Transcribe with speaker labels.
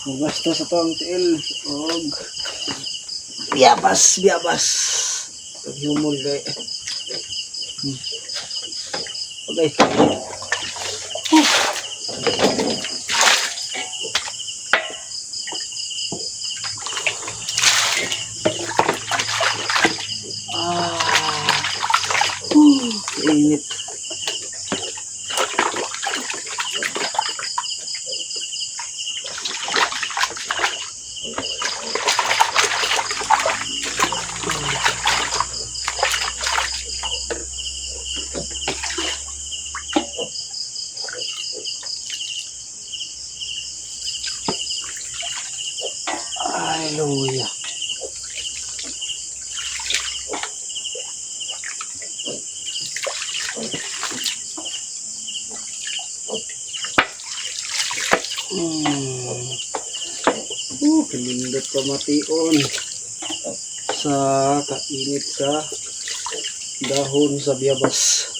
Speaker 1: Basta sa tong tiil og biyabas, biyabas. Paghumol kay. Okay. Whew. Ah. Whew, init. Hallelujah. Kanindot pamation sa kainit sa dahon sa biyabas.